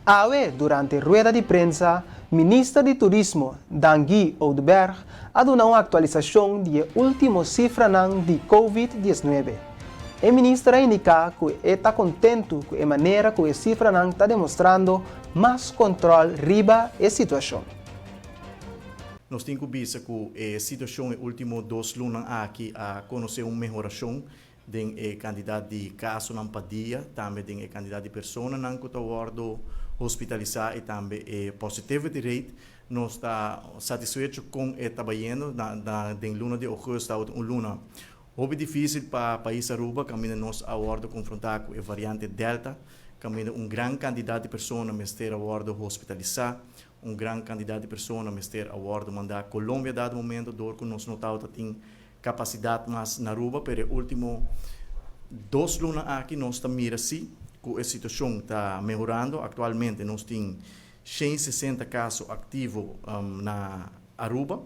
Awe durante rueda di prensa, Minister di Turismo, Dangui Oduber, a duna un aktualisashon di e último sifranan di Covid 19. E minister a indiká ku e ta kontentu ku e manera ku e sifranan ta demostrando mas kontròl riba e situashon. Nos tin ku bisa ku e situashon e último dos lunan aki a konosé un mehorashon den e kantidat di kasonan pa dia, tambe den e kantidat di personanan ku ta wòrdu hospitalisá i tambe e positivity rate. Nos ta satisfecho kon e ta bayendo. Na den luna di ougùst tabata un luna hopi difísil pa pais Aruba kaminda nos a wòrdu konfrontá ku e variante Delta, kaminda un gran kantidat di persona mester a wòrdu hospitalisá, un gran kantidat di persona mester a wòrdu mandá Colombia dado momento dor ku nos no tabata tin Capacidad mas na Aruba, pero e ultimo dos luna aki nos ta mira si cu e situacion ta mehorando. Actualmente nos tin 160 caso activo na Aruba.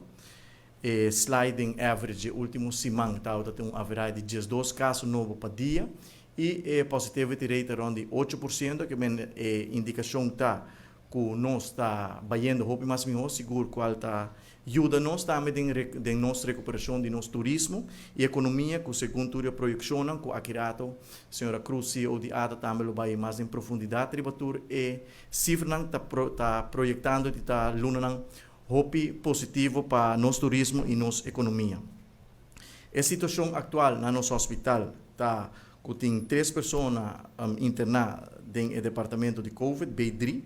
E sliding average e ultimo siman tabata tin un average di 12 caso nobo pa dia y e positivity rate ta rond di 8%, ke men e indicacion ta ku nos ta bayendo hopi mas mihó, sigur kual ta yuda nos tambe den den nos rekuperashon di nos turismo i ekonomia ku segun tur e proyekshonnan ku aki rato señora Cruz ceo di ata tambe lo bai mas den profundidat riba tur e sifranan ta ta proyektando di ta lunanan hopi positivo pa nos turismo i nos ekonomia. E situashon aktual na nos hospital ta ku tin tres persona interná den e departamento di Covid, B3,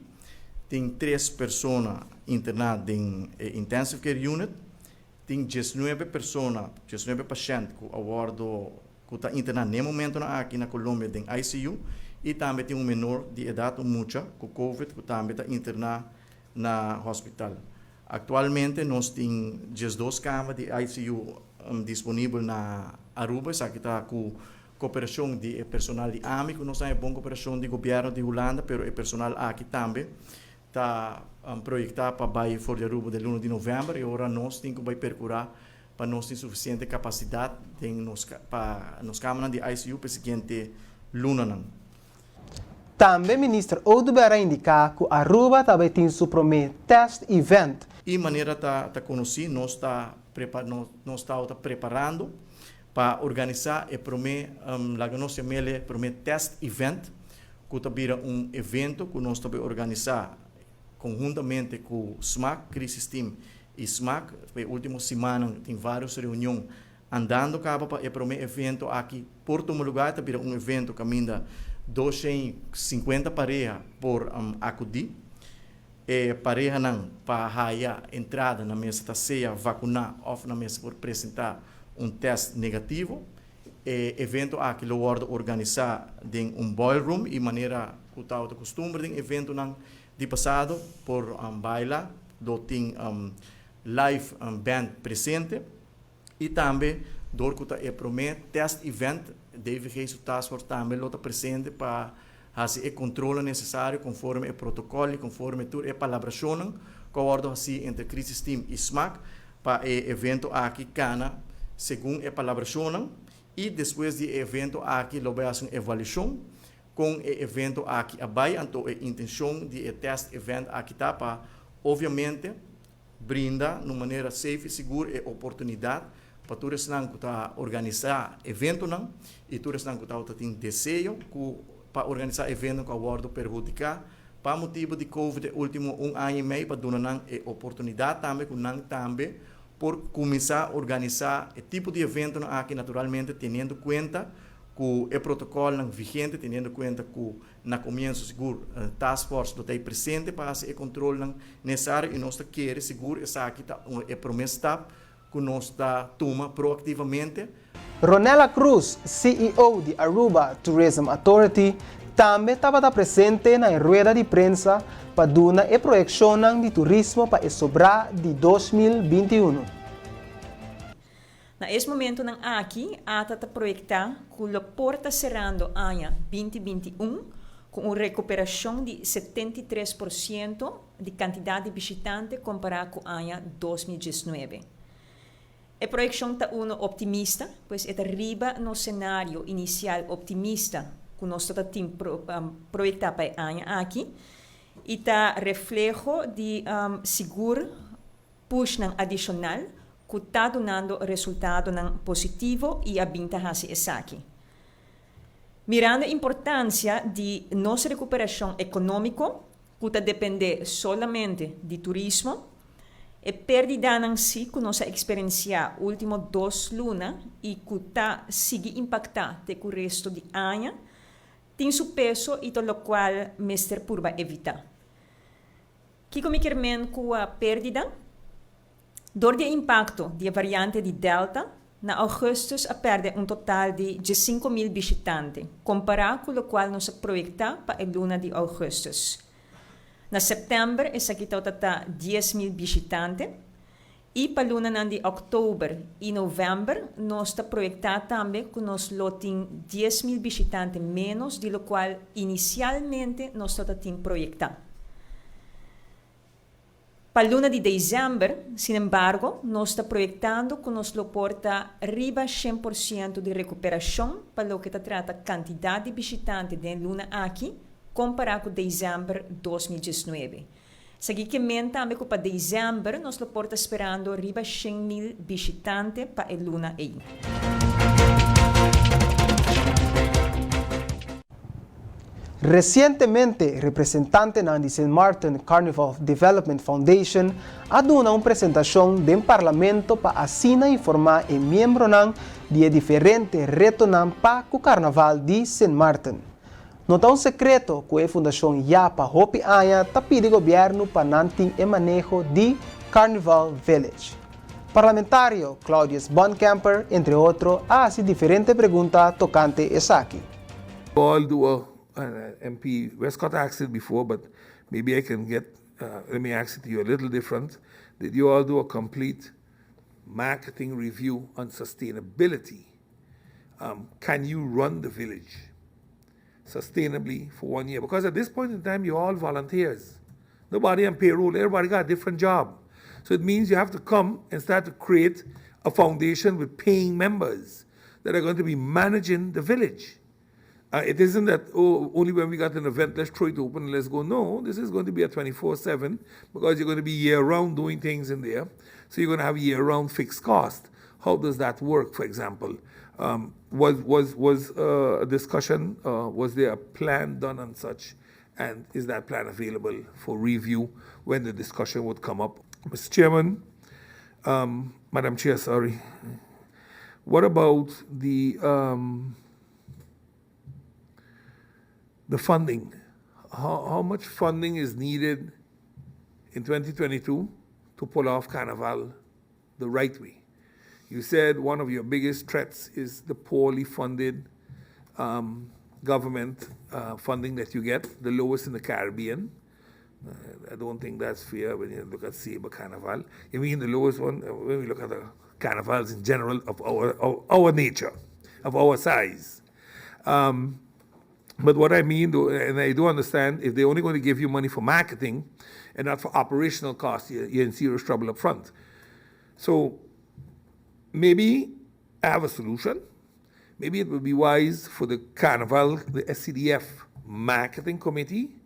tin tres persona interná den e Intensive Care Unit, tin 19 persona, 19 pashènt ku a wòrdu ku ta interná n'e momentonan aki na Colombia den ICU i tambe tin un menor di edat, un mucha ku Covid ku tambe ta interná na hospital. Aktualmente nos tin 12 kama di ICU disponibel na Aruba. Esaki ta ku koperashon di e personal di ami ku nos a haña bon koperashon di gobièrnu di Hulanda, pero e personal aki tambe ta proyektá pa bai for di Aruba den luna di novèmber i ora nos tin ku bai perkurá pa nos tin sufisiente kapasidat den nos pa nos kamanan di ICU pa e siguiente lunanan. Tambe Minister Oduber a indiká ku Aruba ta bai tin su promé test event. I manera ta ta konosí nos ta nos tabata preparando pa organisá e promé laga nos yam'el e promé test event ku ta bira un evento ku nos ta bai organisá konhuntamente ku smac, Crisis Team i smac. Pa e último simannan tin vários reunion Andando kaba pa e promé evento aki por tuma lugá, e ta bira un evento kaminda 250 pareha por akudí. E parehanan pa haya entrada nan mester ta sea vakuná òf nan mester por presentá un tèst negativo. E evento aki lo wòrdu organisá den un ballroom i manera ku tabata kustumber den eventonan di pasado por baila, lo tin live band presente. I tambe dor ku ta e promé test event, DVG su taskforce tambe lo ta presente pa hasi e kontrolnan nesesario konforme e protokòl i konforme tur e palabrashonnan ku a wòrdu hasí entre Crisis Team i smac pa e evento aki kana segun e palabrashonnan i despues di e evento aki lo bai hasi un evaluashon kon e evento aki a bai. Anto e intenshon di e test event aki ta pa obviamente Brinda na un manera safe i sigur e oportunidat pa tur esnan ku ta organisá eventonan i tur esnan ku tabata tin deseo ku pa organisá evento ku a wòrdu perhudiká pa motibu di covid e último un aña i mei pa duna nan e oportunidat tambe ku nan tambe por kuminsá organisá e tipo di eventonan aki naturalmente teniendo kuenta ku e protokòlnan vigente teniendo kuenta ku Na komienso sigur Task Force lo ta ei presente pa hasi e kontrolnan nesario i nos ta kere sigur esaki ta e promé stap ku nos ta tuma proaktivamente. Ronella Cruz, ceo di Aruba Tourism Authority, tambe tabata presente na e rueda di prensa pa duna e proyekshonnan di turismo pa e sobrá di 2021. Na es momentonan aki, ata ta proyektá ku lo por ta serando aña 2021 ku un rekuperashon di 73% di kantidat di bishitante kompará ku aña 2019. E proyekshon ta unu optimista, pues e ta riba nos senario inisial optimista ku nos ta tin proyektá pa e aña aki. I ta refleho di sigur pushnan adishonal ku ta dunando resultadonan positivo i a bin ta hasi esaki. Mirando e importansia di nos rekuperashon ekonómiko ku ta dependé solamente di turismo, e pérdidanan si ku nos a eksperensiá último dos luna i ku ta sigui impaktá te ku resto di aña, tin su peso i ta lokual mester purba evitá. Kiko mi kier men ku pérdida? Dor di e impakto di e variante di Delta, na ougùstùs a pèrdè un total di 15.000 bishitante, kompará ku lokual nos a proyektá pa e luna di ougùstùs. Na sèptèmber esaki tabata ta 10.000 bishitante i pa lunanan di òktober i novèmber nos ta proyektá tambe ku nos lo tin 10.000 bishitante ménos di lokual inisialmente nos tabata tin proyektá. Pa luna di desèmber, sinembargo, nos ta proyektando ku nos lo por ta riba 100% di rekuperashon pa loke ta trata kantidat di bishitante den e luna aki kompará ku desèmber 2019. Esaki ke men tambe ku pa desèmber nos lo por ta sperando riba 100.000 bishitante pa e luna ei. Resientemente representantenan di Sint Maarten Carnival Development Foundation a duna un presentashon den Parlamento pa asina informá e miembronan di e diferente retonan pa ku Karnaval di Sint Maarten. No ta un sekreto ku e fundashon ya pa hopi aña ta pidi gobièrnu pa nan tin e maneho di Carnival Village. Parlamentario Claudius Buncamper, entre otro, a hasi diferente pregunta tokante esaki. All do a MP Westcott asked it before, but maybe I can get, let me ask it to you a little different. Did you all do a complete marketing review on sustainability? Can you run the village sustainably for one year? Because at this point in time, you're all volunteers. Nobody on payroll, everybody got a different job. So it means you have to come and start to create a foundation with paying members that are going to be managing the village. It isn't that, oh, only when we got an event, let's throw it open and let's go. No, this is going to be a 24-7 because you're going to be year-round doing things in there. So you're going to have year-round fixed cost. How does that work, for example? Was a discussion, was there a plan done on such? And is that plan available for review when the discussion would come up? Mr. Chairman, Madam Chair, sorry. What about the funding? How much funding is needed in 2022 to pull off Carnival the right way? You said one of your biggest threats is the poorly funded government funding that you get, the lowest in the Caribbean. I don't think that's fair when you look at Saba Carnival. You mean the lowest one when we look at the carnivals in general of our nature, of our size. But what I mean, though, and I do understand, if they're only going to give you money for marketing and not for operational costs, you're in serious trouble up front. So maybe I have a solution. Maybe it would be wise for the Carnival, the SCDF marketing committee,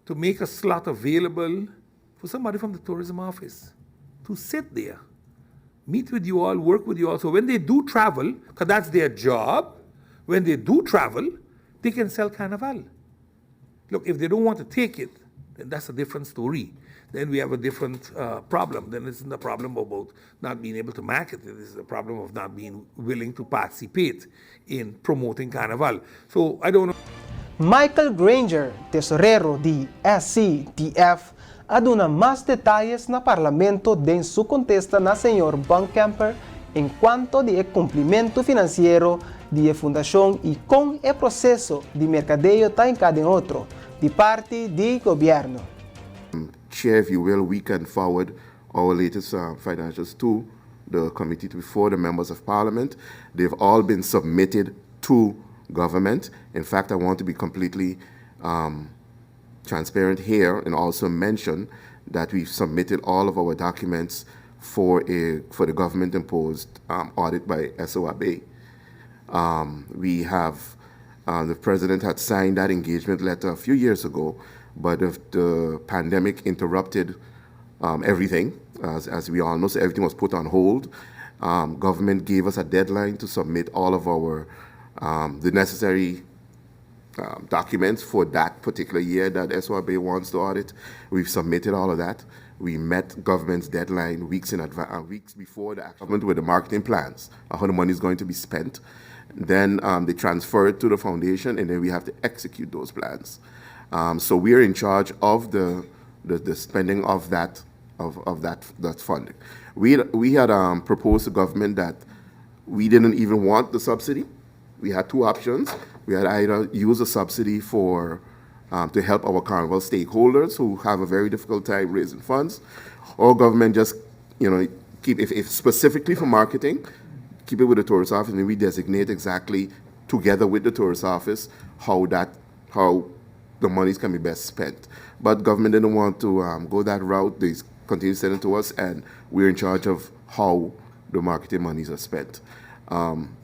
to make a slot available for somebody from the tourism office to sit there, meet with you all, work with you all. So when they do travel, because that's their job, when they do travel, they can sell Carnival. Look, if they don't want to take it, then that's a different story. Then we have a different problem. Then it's not a problem about not being able to market it. It's a problem of not being willing to participate in promoting Carnival. So I don't know. Michael Granger, tesorero di SCDF, a duna mas detaye na Parlamento den su kontesta na señor Buncamper en kuanto di kumplimentu finansiero di fundashon i kon e proseso di merkadeo ta hinká den otro, di parti di gobièrnu. Chair, if you will, we can forward our latest financials to the committee before the members of parliament. They've all been submitted to government. In fact, I want to be completely transparent here and also mention that we've submitted all of our documents for the government imposed audit by SOAB. The president had signed that engagement letter a few years ago, But the, the pandemic interrupted um, everything, as, as we all know, so everything was put on hold. Um, government gave us a deadline to submit all of our um, the necessary um, documents for that particular year that SYB wants to audit. We've submitted all of that. We met government's deadline weeks in advance, uh, weeks before the government with the marketing plans, how the money is going to be spent. Then um, they transfer it to the foundation, and then we have to execute those plans. Um, so we are in charge of the, the, the spending of that of, of that that funding. We we had um, proposed to government that we didn't even want the subsidy. We had two options. We had either use a subsidy for um, to help our carnival stakeholders who have a very difficult time raising funds, or government just you know keep if, if specifically for marketing, keep it with the tourist office, and we designate exactly together with the tourist office how that how the monies can be best spent. But government didn't want to um, go that route. They continue sending to us, and we're in charge of how the marketing monies are spent. Um,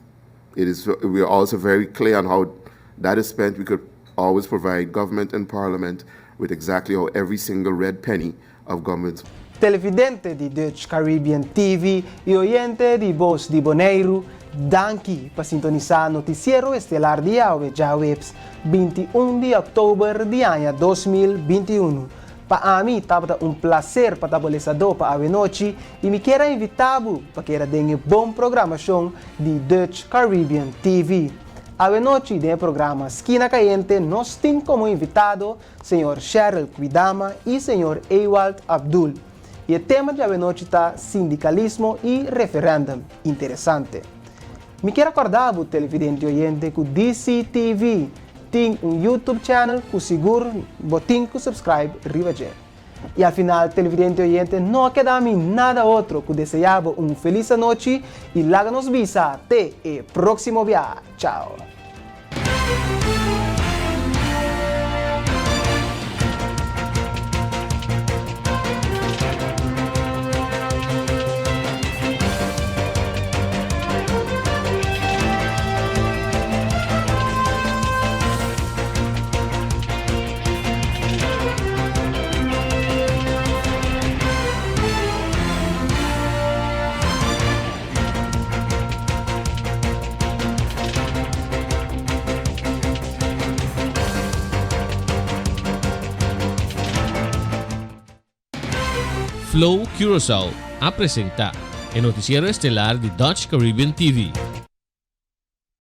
it is we are also very clear on how that is spent. We could always provide government and parliament with exactly how every single red penny of government's Televidente di Dutch Caribbean TV i oyente di Bos di Boneiru, danki pa sintonisá Notisiero Estelar di awe djaweps 21 di òktober di aña 2021. Pa ami tabata un plaser pa ta bo lesadó pa awe nochi i mi kier a invitá bo pa keda den e bon programashon di Dutch Caribbean TV. Awe nochi den e programa Skina Kayente nos tin komo invitado Señor Sheryl Kwidama i Señor Ewald Abdul. I e tema di awenochi ta Sindikalismo i Referèndum. Interesante. Mi kier a kòrda bo, televidente i oyente, ku DCTV tin un YouTube channel ku sigur bo tin ku subscribe riba dje. I al final, televidente i oyente, no a keda mi nada otro ku deseá bo un felis anochi i laga nos bisa te e próksimo bia. Chao. Flow Curaçao a presenta e noticiero estelar di Dutch Caribbean TV.